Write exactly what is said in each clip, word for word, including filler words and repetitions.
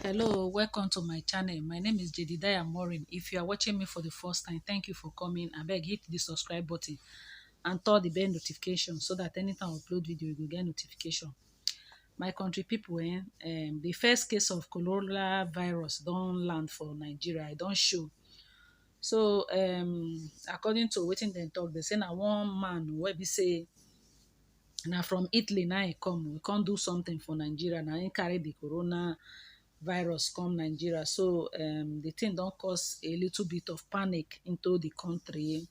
Hello, welcome to my channel. My name is Jedidiah Morin. If you are watching me for the first time, thank you for coming. Abeg, hit the subscribe button and turn the bell notification so that anytime I upload video, you go get notification. My country people, eh, um, the first case of coronavirus don land for Nigeria. E don show. So, um, according to wetin dem talk, they say na one man wey be say na from Italy na he come. We come do something for Nigeria. Na he carry the corona virus come Nigeria. So, um, the thing don cause a little bit of panic into the country.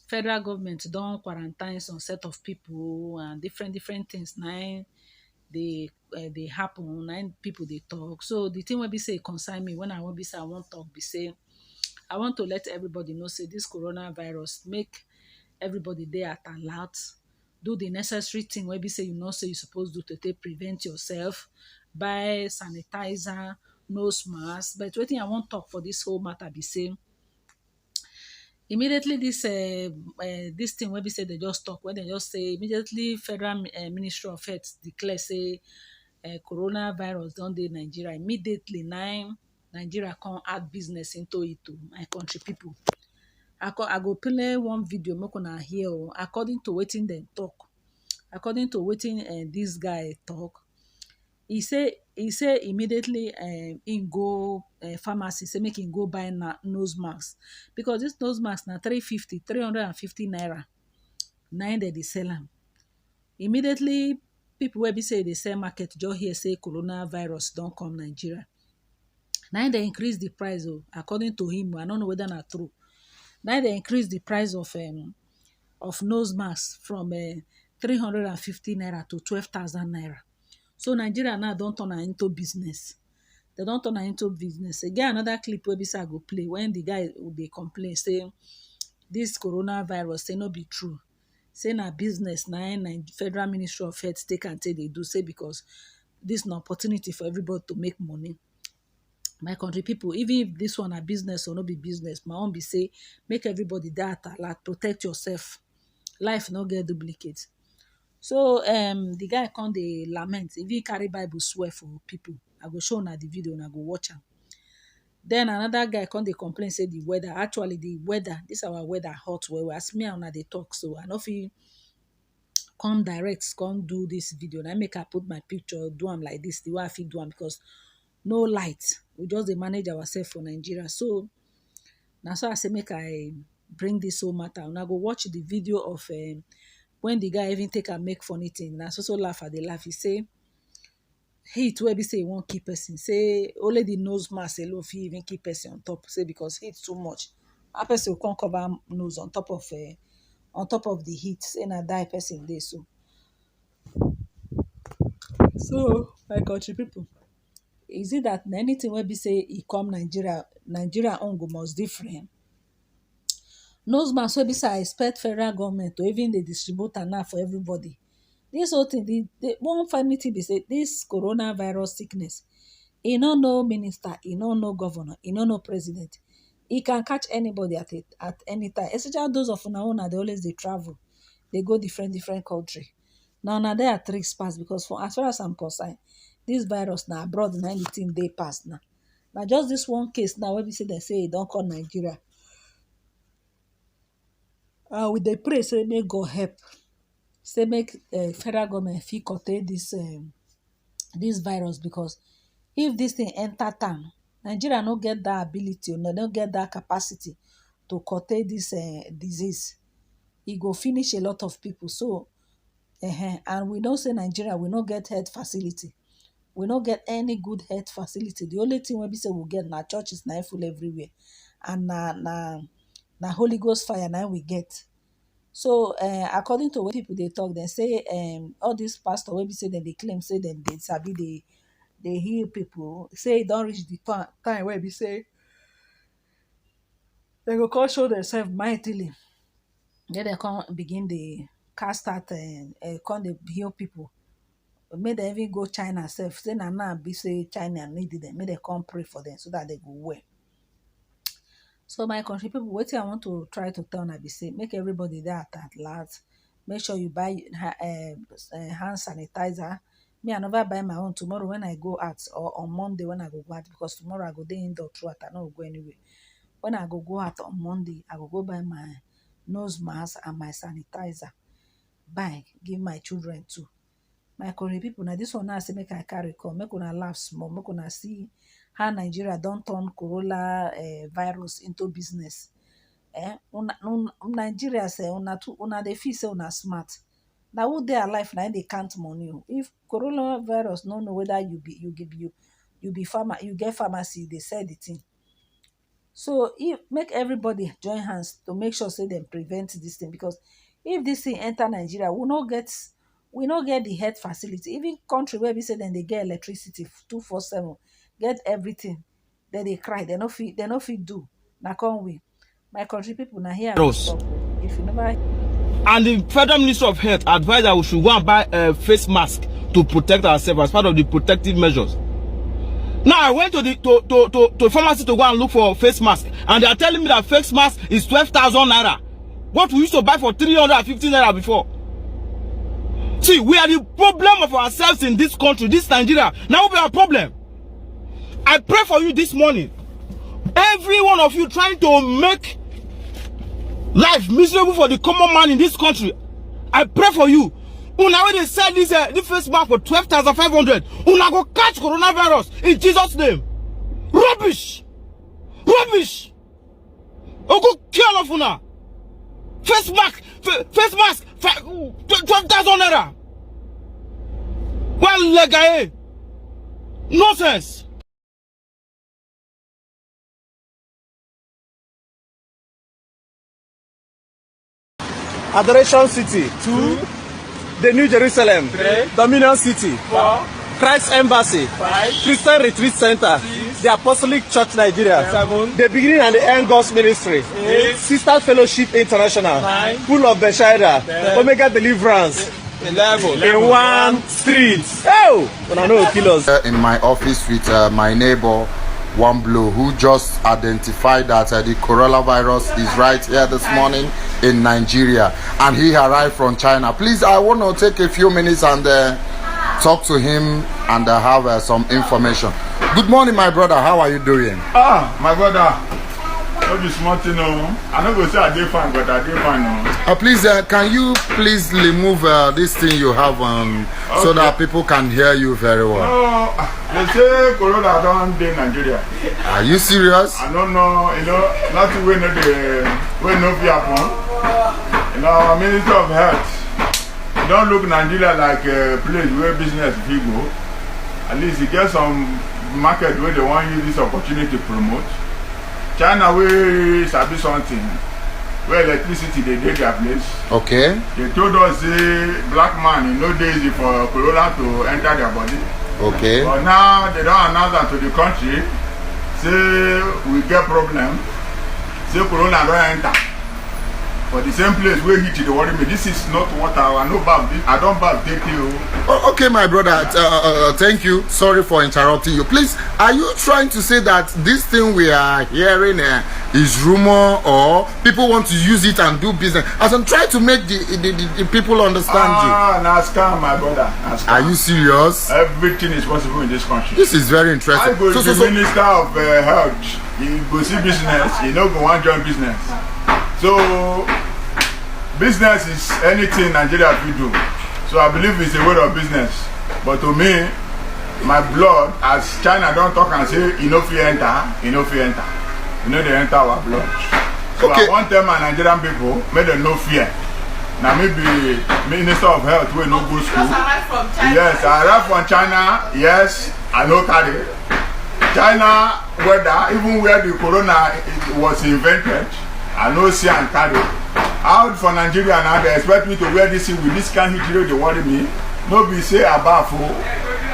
Federal government don quarantine some set of people and different different things na im dey, eh, dey happen, na im people dey talk. So the thing wey be say e concern me, when I wan be say I wan talk be say, I want to let everybody know say this coronavirus, make everybody dey at alert, do the necessary thing wey be say you know say you suppose do to take prevent yourself, buy sanitizer, nose mask. But wetin I wan talk for this whole matter be say, immediately this, uh, uh, this thing wey be say they just talk, when they just say immediately federal mi- uh, ministry of health declare say uh, coronavirus don dey Nigeria, immediately nine Nigeria come add business into it to my country people. I, co- I go play one video, make una hear o. According to wetin dem talk, according to wetin uh, this guy talk, he say he say immediately um, he go uh, pharmacy, say make him go buy na nose mask, because this nose mask na three fifty, three hundred and fifty naira. Na im dem dey sell am. Immediately, people wey be say dey sell market just hear say coronavirus don come Nigeria. Na im dem increase the price o, according to him. I no know whether na true. Na im dem increase the price of um, of nose mask from uh, three hundred and fifty naira to twelve thousand naira. So Nigeria now don turn am into business. They don turn am into business. E get another clip wey be say I go play when the guy dey complain say this coronavirus say no be true. Say na business na im Nige- federal ministry of health take am take dey do, say because this na opportunity for everybody to make money. My country people, even if this one na business or no be business, my own be say make everybody dey at alert, protect yourself. Life no get duplicate. So um the guy come dey lament, even carry Bible swear for people. I go show una the video, una go watch am. Then another guy come dey complain say the weather, actually the weather, this our weather hot well well. As me and una dey talk so, I no fit come direct come do this video. Na make I put my picture, do am like this, the way I fit do am, because no light. We just dey manage ourselves for Nigeria. So na so I say make I bring this whole matter. Una go watch the video of um, when the guy even take am make funny thing. Na so so laugh I dey laugh. He say heat wey be say e wan kill person, say only the nose mask alone fit even kill person on top, say because heat too much. How person go come cover nose on top of uh, on top of the heat? Say na die person dey so. So my country people, is it that na anything wey be say e come Nigeria, Nigeria own go must different? Nose mask wey be say I expect federal government to even dey distribute am now for everybody. This whole thing, the, the one funny thing be say this coronavirus sickness, e no know minister, e no know governor, e no know president. E can catch anybody at a, at any time. Especially those of una una dey always dey travel, dey go different different country. Na una dey at risk pass, because for as far as I'm concerned, this virus na abroad na im the thing dey pass now. Na just this one case now wey be say dem say e don come Nigeria. Uh, we dey pray say make God help, say make uh, federal government fit contain this um, this virus, because if this thing enter town, Nigeria no get that ability, no, no get that capacity to contain this uh, disease. E go finish a lot of people. So, uh, and we know say Nigeria, we no get health facility. We no get any good health facility. The only thing wey be say we get na churches na im full everywhere, and na na na Holy Ghost fire na im we get. So uh, according to what people dey talk, dem say um, all these pastor wey be say dem dey claim say dem dey sabi dey dey heal people, say e don reach the time time wey be say dem go come show themselves mightily. Then dem come begin dey cast out, uh, uh, come dey heal people. Make dem even go China sef. Say na now be say China need dem. Make dem come pray for dem so that dem go well. So my country people, wetin I want to try to tell una be say make everybody dey at alert. Make sure you buy ha- uh, uh, hand sanitizer. Me, I never buy my own. Tomorrow when I go out, or on Monday when I go go out, because tomorrow I go dey indoor throughout, I no go go anywhere. When I go go out on Monday, I go go buy my nose mask and my sanitizer. Buy, give my children too. My country people, now this one now say make I carry come, make una laugh small, make una see how Nigeria don turn corona, eh, virus into business. Eh, una, una, Nigeria say una too, una dey feel say una smart. Na who dey alive na im dey count money o. If coronavirus no know whether you be, you give you, you be farmer, you get pharmacy, you dey sell the thing. So if, make everybody join hands to make sure say dem prevent this thing, because if this thing enter Nigeria, we no get, we no get the health facility. Even country where we say dem dey get electricity two four seven, get everything, dem dey cry, dem no fit, dem no fit do. Na come we, my country people, na here I Bros. Talk o. If you never And the Federal Ministry of Health advised that we should go and buy a face mask to protect ourselves as part of the protective measures. Now I went to the to, to, to, to pharmacy to go and look for face mask, and they are telling me that face mask is twelve thousand naira. What we used to buy for three hundred and fifty naira before. See, we are the problem of ourselves in this country, this Nigeria. Now we are a problem. I pray for you this morning. Every one of you trying to make life miserable for the common man in this country, I pray for you. Una wey dey sell this, uh, this face mask for twelve thousand five hundred, una go catch coronavirus in Jesus' name. Rubbish! Rubbish! Ogo kill all of una. Face mask, fa- face mask, fa- twelve thousand naira. Well, legae. Nonsense. Adoration City. Two. The New Jerusalem. Three. Dominion City. Four. Christ Embassy. Five. Christian Retreat Center. Six. The Apostolic Church Nigeria. Seven. The Beginning and the End God's Ministry. Eight. Sister Fellowship International. Nine. Pool of Bethsaida. Ten. Omega Deliverance. Eleven. In one street. Oh! Una no kill us. Uh, in my office with, uh, my neighbor, one blow, who just identified that, uh, the coronavirus is right here this morning in Nigeria, and he arrived from China. Please, I want to take a few minutes and, uh, talk to him and, uh, have, uh, some information. Good morning, my brother. How are you doing? Ah, my brother, no be small thing o. I no go say I dey fine, but I dey fine o. Uh, please, uh, can you please remove, uh, this thing you have on so Okay. that people can hear you very well? No, they say corona don dey Nigeria. Are you serious? I don't know, you know, nothing wey no dey, wey no fit happen. You know, our Minister of Health, e don look Nigeria like a place where business fit go. At least e get some market wey they wan use this opportunity promote. China wey sabi something, where electricity dey dey their place. Okay. They told us say black man, e no dey easy for corona to enter their body. Okay. But now they don announce am to the country say we get problem. Say corona don enter. For the same place where heat dey worry me. This is not water. I no baff. This, I don baff dey tey o. Oh, okay, my brother. Uh, uh, uh, thank you. Sorry for interrupting you. Please, are you trying to say that this thing we are hearing, uh, is rumor, or people want to use it and do business? As I'm trying to make the the, the, the people understand you. Ah, na scam, my brother. Na scam. Are you serious? Everything is possible in this country. This is very interesting. I go So, so, the so, Minister of, uh, Health. You go see business, you no go wan join business. So business is anything Nigeria fit do. So I believe it's a way of business. But to me, my blood, as China don talk and say, e no fit enter, e no fit enter. E no dey enter our blood. So Okay. I wan tell my Nigerian people, make dem no fear. Na me be Minister of Health wey no go school. Just arrived from China. Yes, I arrived from China. Yes, I no carry. China weather, even where the corona was invented, I no see am carry. Out for Nigeria now, they expect me to wear this thing with this kind heat wey dey worry me. No be say I baff o.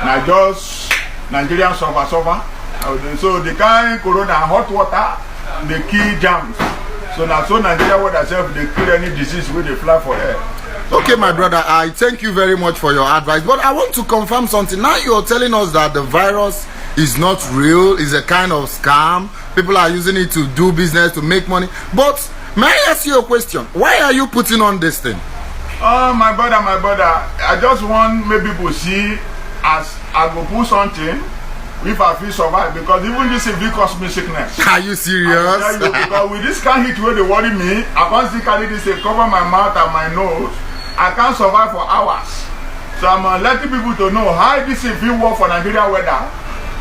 Na just Nigerian suffer suffer. Uh, so the kind corona, hot water, dey kill germs. So na so Nigeria weather sef dey kill any disease wey dey fly for air. Okay, my brother, I thank you very much for your advice, but I want to confirm something. Now you're telling us that the virus is not real, is a kind of scam. People are using it to do business, to make money. But may I ask you a question? Why are you putting on this thing? Oh, my brother, my brother, I just want make people see, as I go put something, if I fit survive, because even this thing fit cause me sickness. Are you serious? Tell you, because with this kind heat wey dey worry me, I come still carry this thing cover my mouth and my nose. I can't survive for hours. So I'm uh, letting people to know how this thing fit work for Nigeria weather.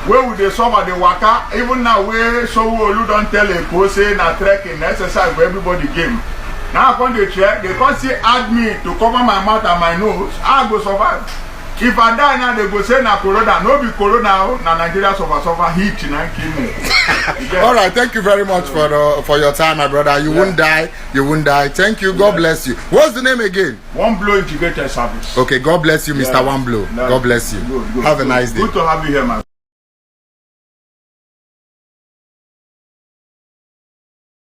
Wey we dey suffer, dey waka. Even now wey Sanwo-Olu don tell Eko say na trekking, na exercise for everybody game. Now I come dey trek, they come still add me to cover my mouth and my nose. How I go survive? If I die now, they go say na corona. No be corona o, na Nigeria suffer suffer heat na kill me. You get? All right, thank you very much for the, for your time, my brother. You won't die, you won't die. Thank you. God bless you. What's the name again? One Blow Integrated Service. Okay, God bless you, Mister Yeah. One Blow. No, God bless you. Good, good, Have a good. Nice day. Good to have you here, my